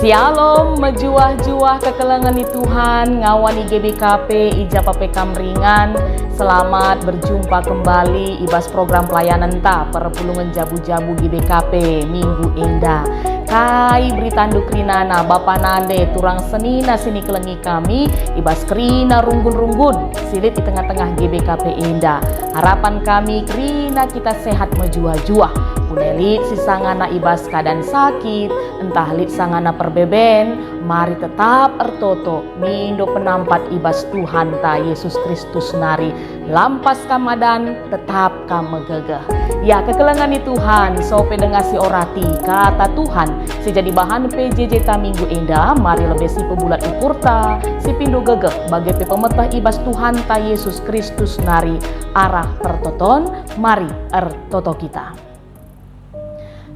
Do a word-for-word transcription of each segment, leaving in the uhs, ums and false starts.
Syalom, mejuah-juah kekelengen ni Tuhan, ngawan i G B K P, i ja pe kam ringan. Selamat berjumpa kembali i bas program pelayanenta perpulungen jabu-jabu G B K P minggu enda. Kai beritandu kerinana, bapa nande, turang senina si nikelengi kami, i bas kerina runggun-runggun si lit i tengah-tengah G B K P enda. Harapan kami kerina kita sehat mejuah-juah. Pune lit si sangana i bas keadaan sakit, ntah lit sangana perbeben, mari tetap ertoto, mindo penampat i bas Tuhanta Yesus Kristus nari. Lampas kam madan, tetap kam megegeh. Ya, kekelengen ni Tuhan, sope denga si orati kata Tuhan si jadi bahan P J J ta minggu enda, mari lebe si pebulat ukurta, si pindo gegeh, bage pe pemeteh i bas Tuhanta Yesus Kristus nari arah pertoton, mari ertoto kita.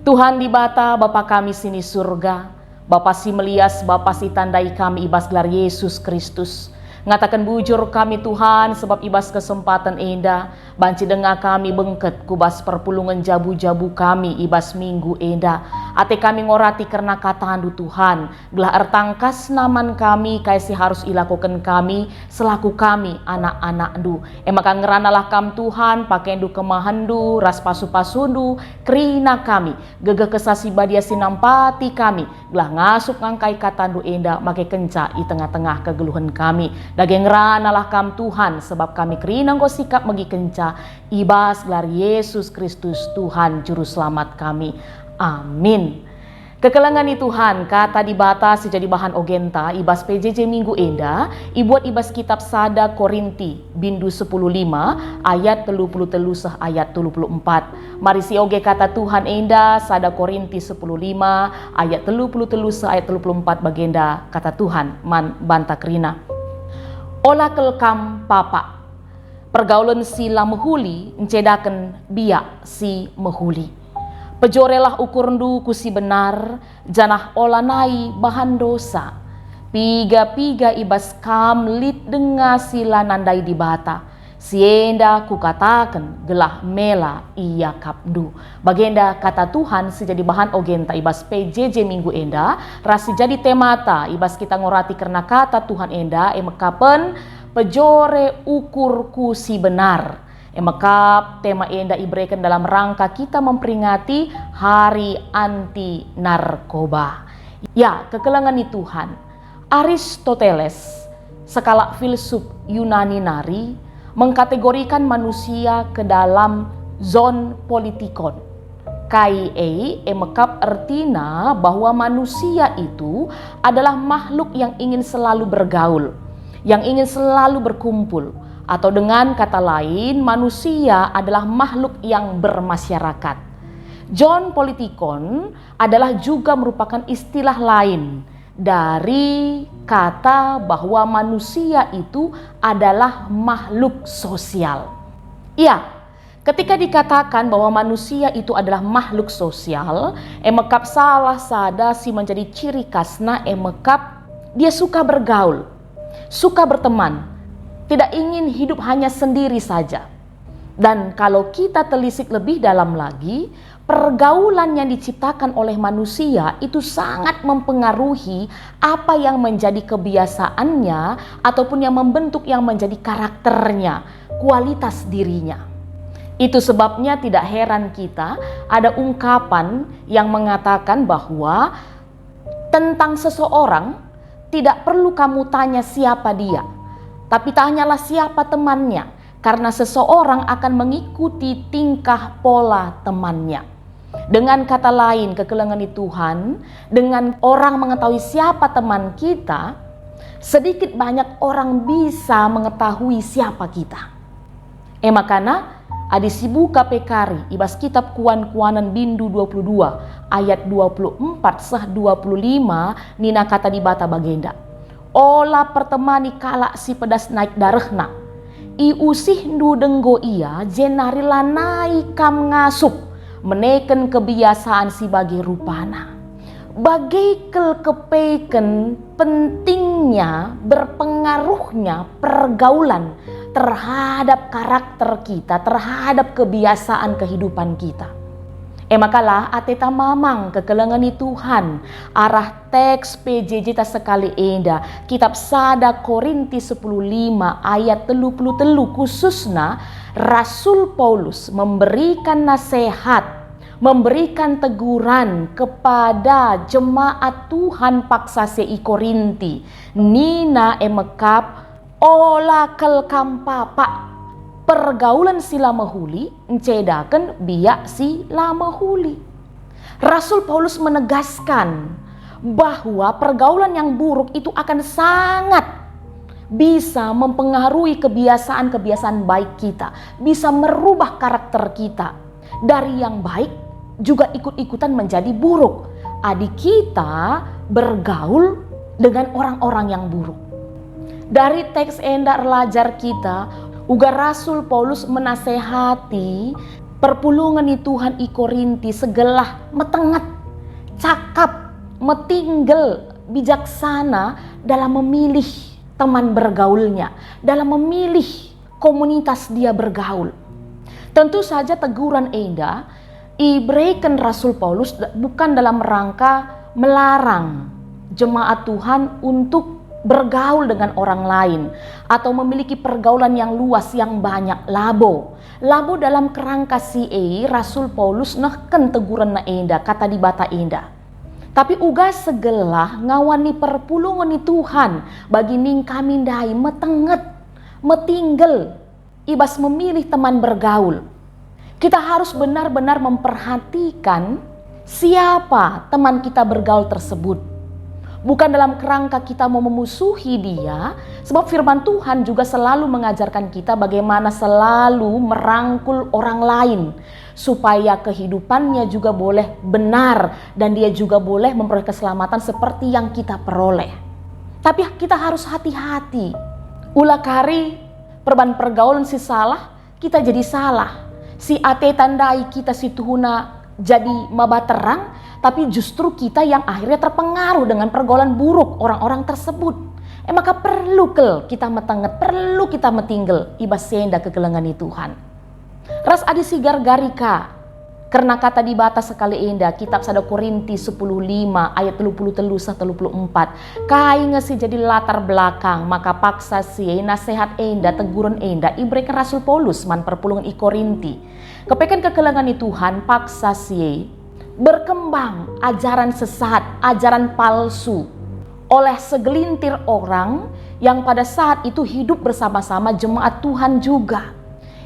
Tuhan Dibata, Bapa kami si ni Surga, Bapa si melias, Bapa si tandai kami i bas gelar Yesus Kristus. Ngataken bujur kami, Tuhan, sebab i bas kesempaten enda banci denga kami bengket ku bas perpulungen jabu-jabu kami i bas minggu enda. Ate kami ngorati kerna kataNdu, Tuhan, gelah ertangkas naman kami kai si harus ilakoken kami selaku kami anak-anakNdu. E maka ngeranalah Kam, Tuhan, pakeNdu kemahenNdu ras pasu-pasuNdu kerina kami, gegeh Kesah Si Badia si nampati kami, gelah ngasup ngangkai kataNdu enda make kenca i tengah-tengah kegeluhen kami. Dage ngeranalah Kam, Tuhan, sebab kami kerina enggo sikap megikenca, i bas gelar Yesus Kristus, Tuhan Juru Selamat kami. Amin. Kekelengen ni Tuhan, kata Dibata si jadi bahan ogenta i bas P J J minggu enda ibuat i bas kitab sada Korinti, bindu sepuluh lima, ayat telu puluh telu seh ayat telu puluh empat. Mari sioge kata Tuhan enda, sada Korinti sepuluh lima ayat telu puluh telu seh ayat telu puluh empat, bagenda kata Tuhan man banta kerina. Ola kal kam papak. Pergaulen si la mehuli ncedaken biak si mehuli. Pejorelah ukurndu ku si benar, janah olanai bahan dosa. Piga-piga i bas kam lit denga si la nandai Dibata. Si enda kukataken gelah mela iakapndu. Bagenda kata Tuhan si jadi bahan ogenta i bas P J J minggu enda, ras si jadi temata i bas kita ngorati kerna kata Tuhan enda, e mekapen pejore ukur ku si benar. E mekap tema enda ibereken dalam rangka kita memperingati Hari Anti Narkoba. Ya, kekelengen ni Tuhan. Aristoteles, sekalak filsuf Yunani nari, mengkategorikan manusia ke dalam zon politikon. Kai e, e mekap ertina bahwa manusia itu adalah makhluk yang ingin selalu bergaul, yang ingin selalu berkumpul, atau dengan kata lain, manusia adalah makhluk yang bermasyarakat. Zon politikon adalah juga merupakan istilah lain dari kata bahwa manusia itu adalah makhluk sosial. Ya, ketika dikatakan bahwa manusia itu adalah makhluk sosial, e mekap salah sada si menjadi ciri khasna, e mekap dia suka bergaul, suka berteman, tidak ingin hidup hanya sendiri saja. Dan kalau kita telisik lebih dalam lagi, pergaulan yang diciptakan oleh manusia itu sangat mempengaruhi apa yang menjadi kebiasaannya ataupun yang membentuk, yang menjadi karakternya, kualitas dirinya. Itu sebabnya tidak heran kita ada ungkapan yang mengatakan bahwa tentang seseorang tidak perlu kamu tanya siapa dia, tapi tanyalah siapa temannya, karena seseorang akan mengikuti tingkah pola temannya. Dengan kata lain, kekelengen ni Tuhan, dengan orang mengetahui siapa teman kita, sedikit banyak orang bisa mengetahui siapa kita. E makana, adi sibuka pe kari i bas kitab Kuan-kuanen bindu dua puluh dua ayat dua puluh empat seh dua puluh lima, nina kata Dibata bagenda, "Ola pertemani kalak si pedas nait darehna. Iusihndu denggo ia, jenari lanai kam ngasup meneken kebiasaan si bage rupana." Bage kal kepeken pentingnya, berpengaruhnya pergaulan terhadap karakter kita, terhadap kebiasaan kehidupan kita. E maka lah ateta mamang kekelengen i Tuhan. Arah teks P J J ta sekali enda, kitab sada Korinti sepuluh lima ayat telu puluh telu khususna, Rasul Paulus memberikan nasihat, memberikan teguran kepada jemaat Tuhan paksa si i Korinti. Nina e mekap, "Ola kal kam papak. Pergaulen si la mehuli ncedaken biak si la mehuli." Rasul Paulus menegaskan bahwa pergaulan yang buruk itu akan sangat bisa mempengaruhi kebiasaan-kebiasaan baik kita, bisa merubah karakter kita. Dari yang baik juga ikut-ikutan menjadi buruk adi kita bergaul dengan orang-orang yang buruk. Dari teks enda erlajar kita, uga Rasul Paulus menasehati perpulungen i Tuhan i Korinti segelah metenget, cakap, metinggel, bijaksana dalam memilih teman bergaulnya, dalam memilih komunitas dia bergaul. Tentu saja teguran enda ibereken Rasul Paulus da-, bukan dalam rangka melarang jemaat Tuhan untuk bergaul dengan orang lain atau memiliki pergaulan yang luas, yang banyak. Labo. Labo dalam kerangka si e Rasul Paulus nehken tegurenna enda, Kata Dibata enda. Tapi uga segelah ngawani perpulungen i Tuhan bagi ning kami ndai metenget, metinggel, i bas memilih teman bergaul. Kita harus benar-benar memperhatikan siapa teman kita bergaul tersebut. Bukan dalam kerangka kita mau memusuhi dia, sebab firman Tuhan juga selalu mengajarkan kita bagaimana selalu merangkul orang lain, supaya kehidupannya juga boleh benar dan dia juga boleh memperoleh keselamatan seperti yang kita peroleh. Tapi kita harus hati-hati. Ula kari perban pergaulan si salah, kita jadi salah. Si ateta ndai kita si tuhuna jadi maba terang, tapi justru kita yang akhirnya terpengaruh dengan pergaulan buruk orang-orang tersebut. E maka perlu kal kita metenget, perlu kita metinggel i bas enda kekelengen i Tuhan. Ras adi sigargari ka kerna Kata Dibata sekali enda, kitab sada Korinti sepuluh lima ayat telu puluh telu seh telu puluh empat. Kai nge si jadi latar belakang maka paksa si e nasehat enda, teguren enda ibereken Rasul Paulus man perpulungen i Korinti? Kepeken kekelengen i Tuhan, paksa si e berkembang ajaran sesat, ajaran palsu oleh segelintir orang yang pada saat itu hidup bersama-sama jemaat Tuhan juga,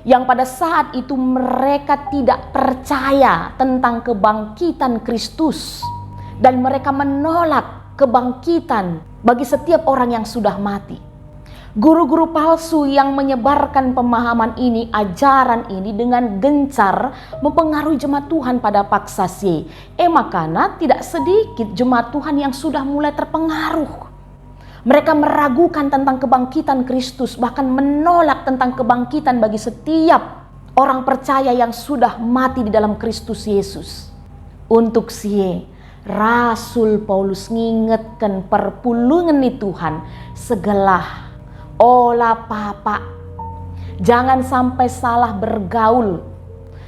yang pada saat itu mereka tidak percaya tentang kebangkitan Kristus, dan mereka menolak kebangkitan bagi setiap orang yang sudah mati. Guru-guru palsu yang menyebarkan pemahaman ini, ajaran ini dengan gencar mempengaruhi jemaat Tuhan pada paksa si e. E makana tidak sedikit jemaat Tuhan yang sudah mulai terpengaruh. Mereka meragukan tentang kebangkitan Kristus, bahkan menolak tentang kebangkitan bagi setiap orang percaya yang sudah mati di dalam Kristus Yesus. Untuk si e, Rasul Paulus ngingetken perpulungen ni Tuhan segelah, "Ola papak. Jangan sampai salah bergaul,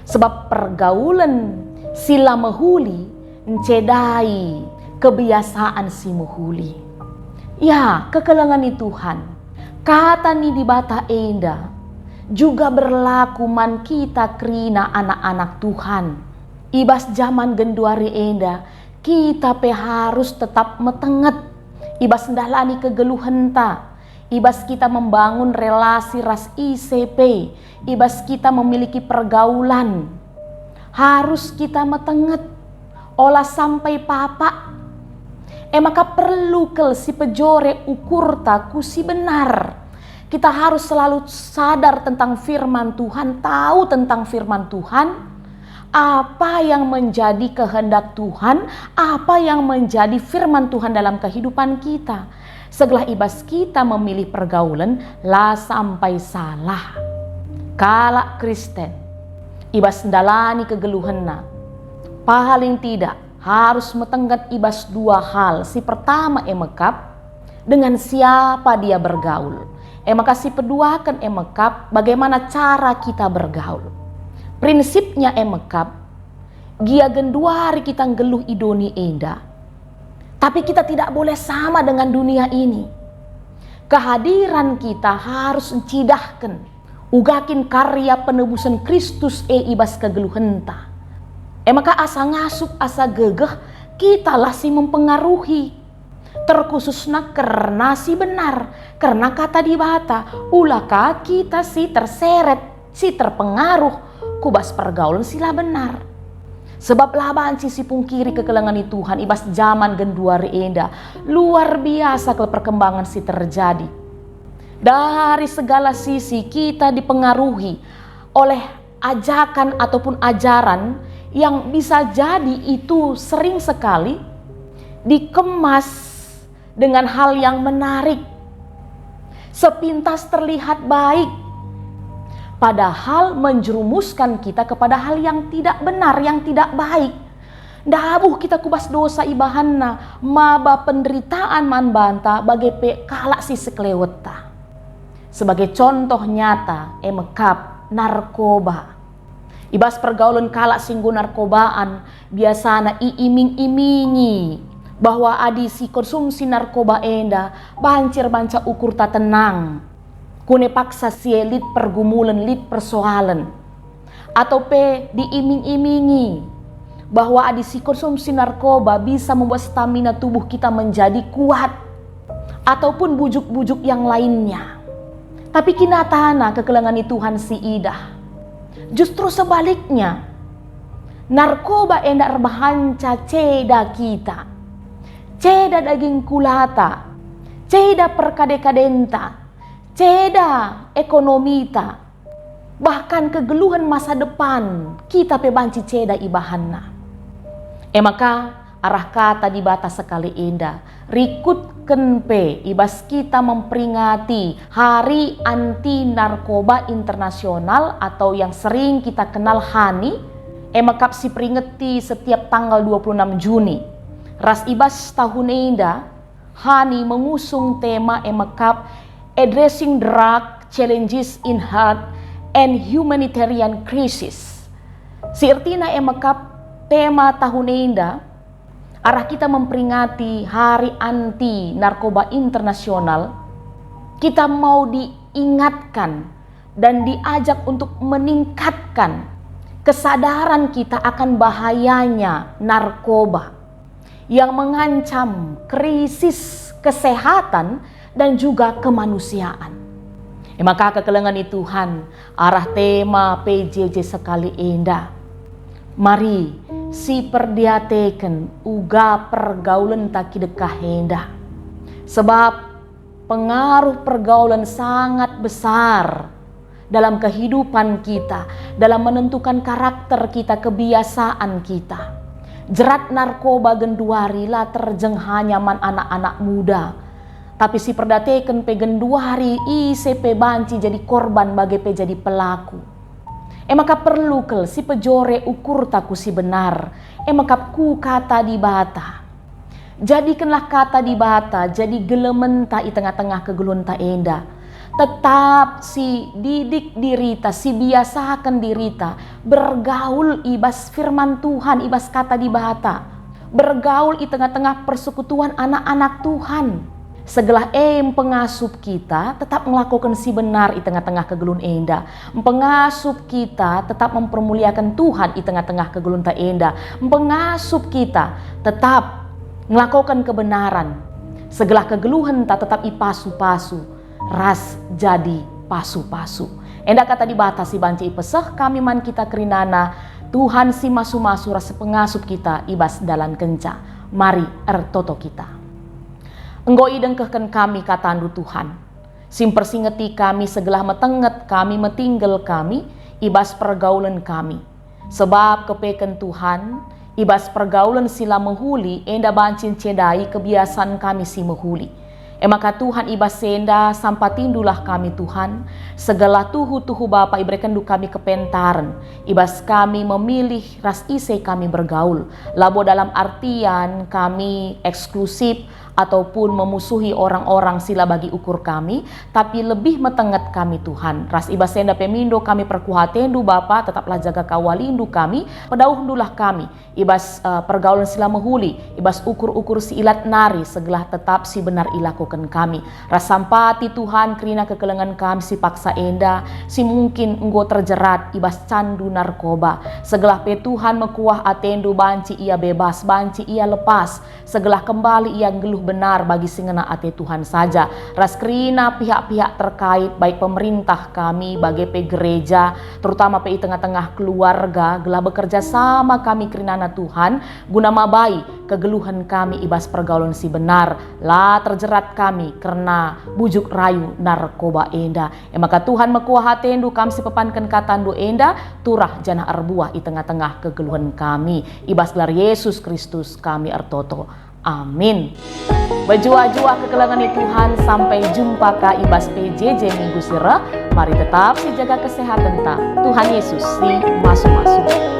sebab pergaulen si la mehuli encedai kebiasaan si mehuli." Ya, kekelengen ni Tuhan, Kata ni Dibata enda juga berlaku man kita kerina anak-anak Tuhan. I bas jaman genduari enda, kita pe harus tetap metenget i bas ndalani kegeluhenta, i bas kita membangun relasi ras ise pe, i bas kita memiliki pergaulan. Harus kita metenget, ola sampai papak. E maka perlu kal sipejore ukurta ku si benar. Kita harus selalu sadar tentang firman Tuhan, tahu tentang firman Tuhan, apa yang menjadi kehendak Tuhan, apa yang menjadi firman Tuhan dalam kehidupan kita. Segelah i bas kita memilih pergaulen, la sampai salah. Kalak Kristen i bas ndalani kegeluhenna, paling tidak harus metenget i bas dua hal. Si pertama e mekap, dengan siapa dia bergaul. E maka si peduaken e mekap, bagaimana cara kita bergaul. Prinsipnya e mekap, Gia genduari kita nggeluh i doni enda, tapi kita tidak boleh sama dengan dunia ini. Kehadiran kita harus ncidahken uga kin karya penebusen Kristus e i bas kegeluhenta. E maka asa ngasup, asa gegeh, kitalah si mempengaruhi. Terkhususna kerna si benar, kerna Kata Dibata, ula ka kita si terseret, si terpengaruh ku bas pergaulen si la benar. Sebab la banci sipungkiri kekelengen Tuhan i bas jaman genduari enda, luar biasa kal perkembangan si terjadi. Dari segala sisi kita dipengaruhi oleh ajakan ataupun ajaran yang bisa jadi itu sering sekali dikemas dengan hal yang menarik, sepintas terlihat baik, padahal menjerumuskan kita kepada hal yang tidak benar, yang tidak baik. Ndabuh kita ku bas dosa ibahanna, maba penderitaan man banta bage pe kalak si sekelewetta. Sebagai contoh nyata, e mekap narkoba. I bas pergaulen kalak si enggo narkobaan, biasana iiming-imingi bahwa adi sikonsumsi narkoba enda, banci erbahanca ukurta tenang. Kune paksa si e lit pergumulen, lit persoalen. Atau pe diiming-imingi bahwa adi sikonsumsi narkoba bisa membuat stamina tubuh kita menjadi kuat, ataupun bujuk-bujuk yang lainnya. Tapi kinatana kekelengen Tuhan si idah. Justru sebaliknya, narkoba enda erbahanca ceda kita. Ceda daging kulata, ceda perkade-kadenta, ceda ekonomita, bahkan kegeluhen masa depan kita pe banci ceda ibahanna. E maka, arah Kata Dibata sekali enda, rikutken pe i bas kita memperingati Hari Anti Narkoba Internasional atau yang sering kita kenal hani, e mekap siperingeti setiap tanggal dua puluh enam Juni. Ras i bas tahun enda, hani mengusung tema e mekap Addressing Drug Challenges in Health and Humanitarian Crisis. Si ertina e mekap tema tahun enda, arah kita memperingati Hari Anti Narkoba Internasional, kita mau diingatkan dan diajak untuk meningkatkan kesadaran kita akan bahayanya narkoba yang mengancam krisis kesehatan dan juga kemanusiaan. E maka kekelengen Tuhan, arah tema P J J sekali enda, mari siperdiateken uga pergaulenta kidekah enda. Sebab pengaruh pergaulen sangat besar dalam kehidupan kita, dalam menentukan karakter kita, kebiasaan kita. Jerat narkoba genduari la terjeng hanya man anak-anak muda, tapi siperdiateken pe genduari ise pe banci jadi korban bage pe jadi pelaku. E maka perlu kal sipejore ukurta ku si benar, e maka ku Kata Dibata. Jadikenlah Kata Dibata jadi gelementa i tengah-tengah kegeluhenta enda. Tetap sididik dirita, sibiasaken dirita bergaul i bas firman Tuhan, i bas Kata Dibata. Bergaul i tengah-tengah persekutuan anak-anak Tuhan. Segelah e mpengasup kita tetap ngelakoken si benar i tengah-tengah kegeluhen enda. Mpengasup kita tetap mempermuliaken Tuhan i tengah-tengah kegeluhenta enda. Mpengasup kita tetap ngelakoken kebenaran. Segelah kegeluhenta tetap ipasu-pasu ras jadi pasu-pasu. Enda Kata Dibata si banci ipeseh kami man kita kerinana, Tuhan si masu-masu ras si pengasup kita i bas dalan kenca. Mari ertoto kita. Enggo idengkehken kami KataNdu Tuhan, si mpersingeti kami segelah metenget kami, metinggel kami i bas pergaulen kami. Sebab kepeken Tuhan, i bas pergaulen si la mehuli enda banci ncedai kebiasan kami si mehuli. E maka Tuhan, i bas enda sampatindulah kami Tuhan, segelah tuhu-tuhu Bapa iberekenndu kami kepentaren, i bas kami memilih ras ise kami bergaul, labo dalam artian kami eksklusif ataupun memusuhi orang-orang si la bagi ukur kami, tapi lebih metenget kami, Tuhan. Ras i bas enda pe mindo kami perkuah atendu, Bapa, tetaplah jaga kawalindu kami, pedauhndulah kami i bas, eh, pergaulan si la mehuli, i bas ukur-ukur si ilat nari, segelah tetap si benar ilakoken kami. Ras sampati, Tuhan, kerina kekelengen kami si paksa enda, si mungkin enggo terjerat i bas candu narkoba. Segelah pe, Tuhan, mekuah atendu, banci ia bebas, banci ia lepas, segelah kembali ia nggeluh benar bagi si ngena ate Tuhan saja, ras kerina pihak-pihak terkait, baik pemerintah kami, bage pe gereja, terutama pe i tengah-tengah keluarga, gelah bekerja sama kami kerinana, Tuhan, guna mabai kegeluhen kami i bas pergaulan si benar, la terjerat kami kerna bujuk rayu narkoba enda. E maka, Tuhan, mekuah atendu, kam si pepanken katandu enda turah janah erbuah i tengah-tengah kegeluhen kami. I bas gelar Yesus Kristus kami ertoto. Amin. Mejuah-juah kekelengen i Tuhan, sampai jumpa ka i bas P J J minggu si reh. Mari tetap sijaga kesehatenta. Tuhan Yesus si masu-masu.